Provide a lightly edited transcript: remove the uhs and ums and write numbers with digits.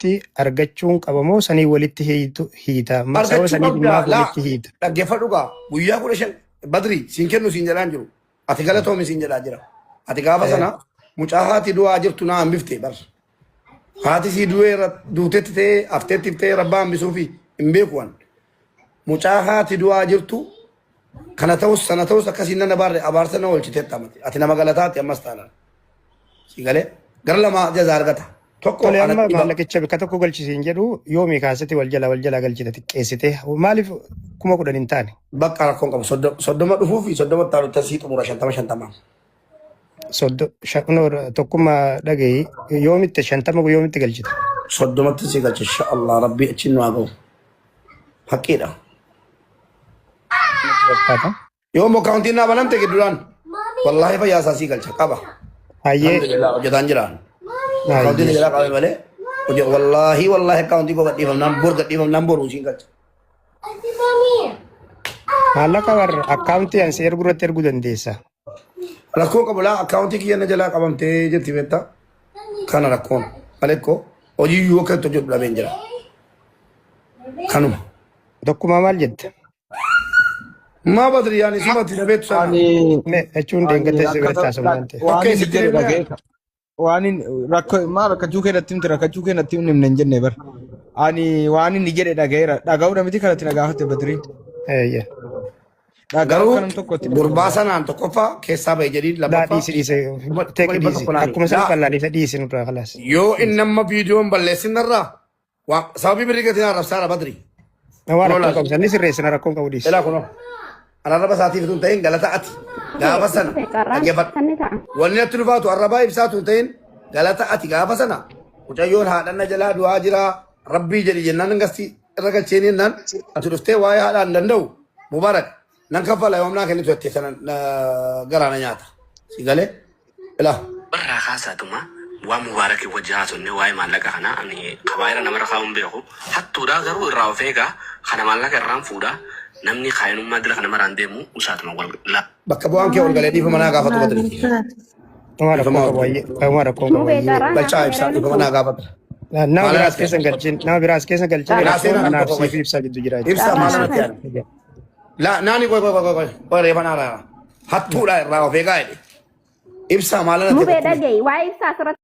gidduutti argachuun qabamoo sanii walitti hiitu hiita. Sababa Argachuu saniif qabda maaf laa walitti hiita? Dhaggeeffadhu gaa, guyyaa 15 Badri siin kennu siin jedhaan jiru. Ati galatoomi siin jedhaa jira. Ati gaafa sana mucaa haati du'aa jirtu naa hambifte bar. Haati sii du'eera duutetti ta'ee hafteetti ta'ee rabbaa hambisuufi hin beeku an. Mucaa haati du'aa jirtu kana ta'us sana ta'us akkasiin nan abaarre abaarsa na oolchiteetta amati. Ati nama galataati ammas taanaan. Si galee gara lama jaza argata. Tokko Tole amma anatti dhiba. maallaqicha bakka tokko galchisiin jedhu yoomii kaasatti wal jalaa galchite xiqqeessite maaliif 10,000 hin taane? Bakka rakkoon qabu 30 dhufuu fi 30 taanu tasii xumura 50 50. Tokkummaa dhagahi, yoomitti 50 yoomitti galchite? 30tti si galcha insha Allah, rabbii achiin nu haa ga'u. Haqqiidha. Natti fakkaata. Yoo immoo akkaawuntiin naa banamte gidduudhaan wallaahi fayyaa isaa sii galcha qaba. Hayyee. Alhamdulillah, hojjetaan jira. Akkaawuntiin Hayyee. jalaa qabe malee wallaahi wallaahi akkaawuntii koo gadhiifamnaan bor gadhiifamnaan boruu siin galcha. Maallaqa warra akkaawuntii ansi erguu irratti erguu dandeessa. Rakkoo qabu laa, akkaawuntii kiyya na jalaa qabamtee jirti beektaa. Kana rakkoon malee koo hojii iyyuu akka itti hojjedhu dhabeen jira. Kanuma. Tokkummaa maal jetta? Maa Badri yaani sumatti na beektu sana. Ani Mee jechuun ani deengatti si akka biratti haasofna waan ta'eef. waan Okkee inni sitti jedhe himee. dhageessa. Waan inni rakkoo maal rakkachuu kee natti himte, rakkachuu kee natti himne hin jenne bar. Ani waan inni jedhe dhagayeera. Dhaga'uudha miti kanatti na gaafate Badriin. Eeyya. Dhaga'uu Garuu kanam tokkotti gurbaa sanaan tokkoffaa keessaa ba'e jedhiin Laa lammaffaa dhiisi dhiisi kuma kuma teeki dhibba dhiisi tokko naani. akkuma sana Laa qallaan isa dhiisi nurraa kalaas. yoo inni amma viidiyoon balleessinarraa sababii birrii gatiin arrabsaara Badri. Nama Kunoo rakkoon laal. qabu sanni sirreessina, rakkoon qabu dhiisi. Ilaa kunoo. An arraba isaatiif utuu hin ta'in galata ati gaafa sana Carraan dhaggeeffadhu. sanni ta'a. Wanni natti dhufaatu arrabaa ibsaatu hin ta'in galata ati gaafa sana mucayyoon haadhanna jalaa du'aa jira rabbii jedhi jennaan gasti irra galcheen jennaan ati dhuftee waa'ee haadhaa hin danda'u Mubaarak nan kaffala yoomnaa kennitu jettee sana garaa na nyaata. Si galee? Ilaa. Barraa kaasaatuma waan Mubaarakii wajji haasofne waa'ee maallaqa kanaa ani kabaayira namarra kaa'uun beeku hattuudha garuu irraa of eegaa kana maallaqa irraan fuudha namni kaayinummaa dila kana maraan deemu usaatuma wal la. Bakka bu'aan kee ol galee dhiifama naa gaafatu Badri. Nama Dhiifama rakkoon qabu wajjin. hayyee. Nama rakkoon qabu Mubee hayyee. carraan Galchaa hafe ibsaa yeroo dhiifama dhufu. naa gaafatu. Nama Maala biraas natti keessa hin galchin. Nama biraas keessa hin galchin. Carraan Ilaa Rakkoon seenaa anaaf tokko siif qoy. ibsaa gidduu jira jechuudha. Ibsaa Carraan maala natti hafe. yaadu. Laa naani qoy qoy qoy qoy qoy reefa naa raara. Hattuudha irraa of eegaa jedhe. Ibsaa maala natti Mubee tokko. dhaga'i waa'ee ibsaa asirratti.